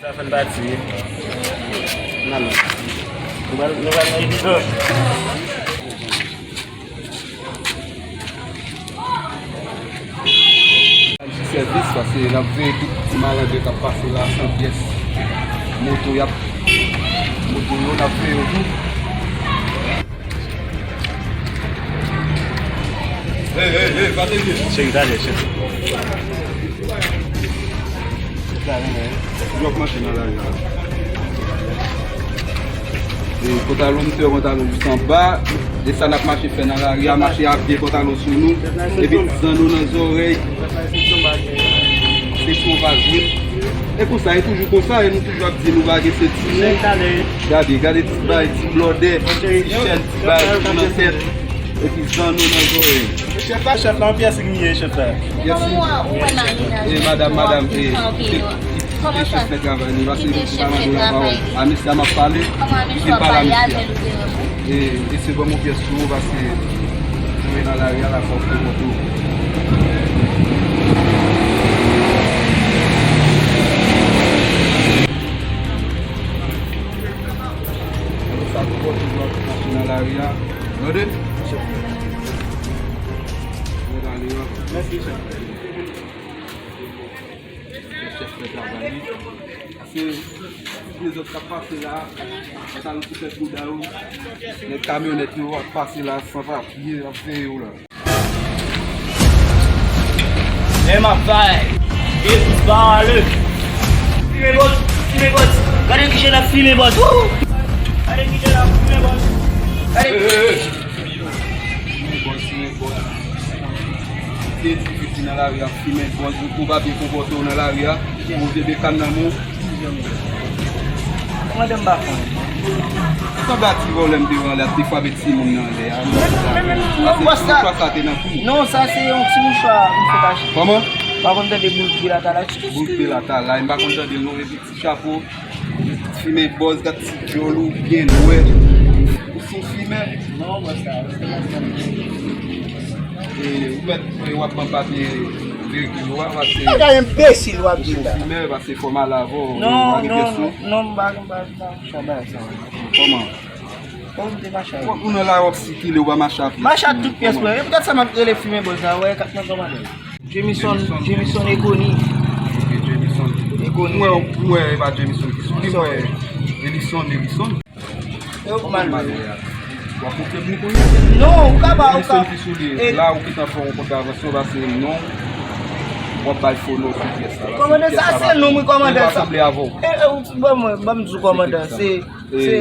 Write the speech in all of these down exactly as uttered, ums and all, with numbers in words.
Sa fè n pati wi. Nan men. Nou pral, nou pral nan epi. Sèvis, paske n ap veye tout ti malandren k ap pase la, san pyès. Moto, y ap, moto yo, n ap veye yo tou. Hey, hey, hey, pa te vye. Cheri, talè, cheri. Yo ap mache nan lari a. E pantalon, m te wè pantalon jis anba. E sa n ap mache fè nan lari a, mache ak de pantalon sou nou. Epi ti zanno nan zòrèy. Se sovaj, wi. E konsa, e toujou konsa, e nou toujou ap di nou pa gen senti nou. Gade, gade ti bay, ti blòdè, ti chèn, ti bay, ti nan tèt. Epi zanno nan zòrèy. Chèf la, chèf la, yon pyès li ye, chèf la. Pyès li? E madanm, madanm, e, kite chèf fè travay li, paske li pa mande w la pawòl. A mesye a m ap pale, li pale a mesye a. E, mesye ban m yon pyès tou, paske ou nan lari a la fò w fè kontou. Sa tou bò toujou ap mache nan lari a. Tande? Mèsi, chèf. Chèf fè travay li. Paske tout lezòt k ap pase la, pantalon sou tèt bouda yo, nèg kamyonèt yo ap pase la san papye, ap veye yo la. Men m ap bay. E pale. Fimen bòs, fimen bòs. Gade kijan n ap fimen bòs. Wou! Gade kijan n ap fimen bòs. Gade. Fimen bòs, fimen bòs. Te di piti nan lari a, fimen bòs, ou pa byen konpòte w nan lari a. Ou te de kann nan men w. Kòmandan m pa konn. Sanble a ti vòlè m te wè anlè a, te frape timoun nan anlè a. Non, bòs, sa, sa te nan kou. Non, sa se yon ti mouchwa m fèk achte. Kòman? M pa konn tande boul de latala. Boul de latala, m pa konn tande l non, epi ti chapo, fimen bòz, gad ti djòl ou, byen nwè. Ou se yon fimè? Non, bòs, sa, se pa sa. E, ou mèt, e, w ap ban papye veyikil ou a, paske bagay enbesil w ap di la. Ou se fimè, paske fò m ale avè w, non, non, non, m pa, m pa, m pa mache a bagay sa. Kòman? Kòman m te mache a? Ou nan la, w ap sikile, ou pa mache a pyès. Mache a tout pyès, mwen. E poutèt sa m ap rele fimen bòz la, wè, kat mwen kòmande. Jemison, Jemison Egoni. Ok, Jemison. Egoni. Mwen, mwen, e pa Jemison ki sou li, mwen, Elison, Elison. Yo, kòman l ye? W ap montre m li kounye a? Non, ou ka pa, ou ka. Ki sou li? La, ou gentan fè yon kontravansyon, paske non, w ap bay fo non sou pyès la. Kòmandan, sa se non, wi, kòmandan, sa. Li pa sanble avè w. E, e, ou, ban mwen, ban m di w, kòmandan, se, se,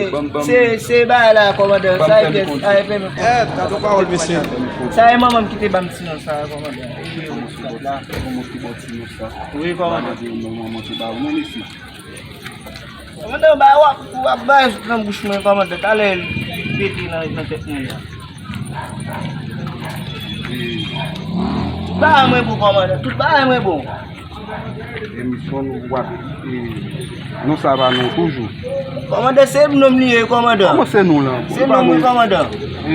se, se bagay la, kòmandan, sa e pyès, sa e pèmi. E, gade yon pawòl, mesye. Sa e manman m ki te ban m ti non sa, kòmandan. E, e, ou sou la. Wi, kòmandan. Manman te ba w non, mesye. Kòmandan, ba w ap, w ap bay sot nan bouch mwen, kòmandan. Talè li pete nan, nan tèt mwen la. Tout bagay mwen bon, kòmandan. Tout bagay mwen bon. Emisyon nou w ap, e, non sa pa non toujou. Kòmandan, se non m li ye, kòmandan. Kòman se non lan? Se non m wi, kòmandan. E,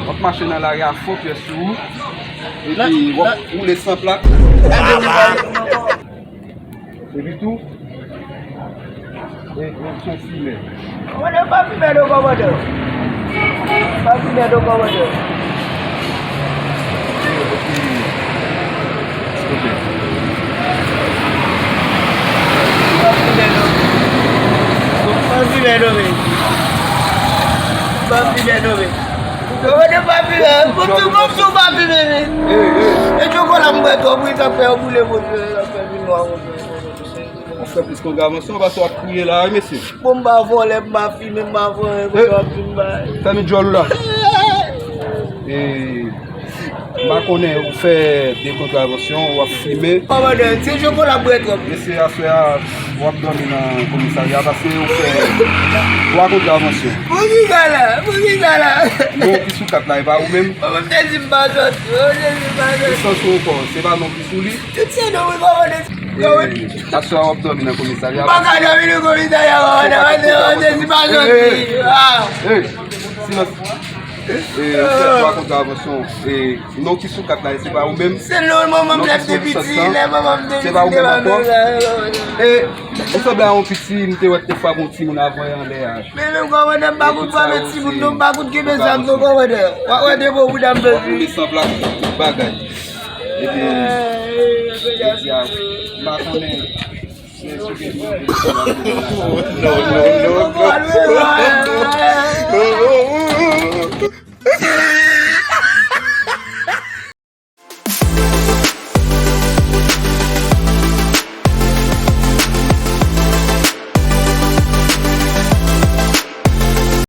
w ap mache nan lari a fo pyès sou ou. Epi w ap woule san plak. Epi tou, e, e, se yon fimè. Kòmandan, pa fimè non, kòmandan. Pa fimè non, kòmandan. Pa fimè non. Pa fimè non, men. Pa fimè non, men. Kòmandan, pa fimè. Kòmandan, pa fimè, men. E djoko la m bwè twòp, wi, sa fè yo boule vòt yo, sa fè vin nwa. Ou fè plis kontravansyon, paske w ap kriye la, wi, mesye. Bon, m pa vòlè, m pa fimen, m pa vòlè, kote w ap di m bay. Fèmen djòl ou la. E, m pa konnen, ou fè de kontravansyon, w ap fimen. Kòmandan, se chokola bwè twòp. Mesye, aswè a, w ap dòmi nan komisarya, paske ou fè twa kontravansyon. Poukisa la? Poukisa la? Non ki sou kat la, e pa ou menm? Kòman m te di m pa sòti? Kòman m te di m pa sòti? Lisans ou ankò, se pa non ki sou li? Tout se non, wi, kòmandan. E, aswè a w ap dòmi nan komisarya. M pa ka dòmi nan komisarya, kòmandan, paske, paske si pa sòti. Ey, silans. E, ou fè twa kontravansyon. E, non ki sou kat la, e se pa ou menm. Se non, manman m lè m te piti, lè manman m te piti, se pa ou menm ankò. E, ou sanble a yon piti, m te wè te fwa gon timoun avè anlè a. Men menm kòmandè, m pa konn pale timoun, non, m pa konn kenbe zam, non, kòmandè. W ap wè de bon bouda m bezwen. Ou sanble ak tout bagay. Epi, jodi a, m pa konnen. Non, non, non, non.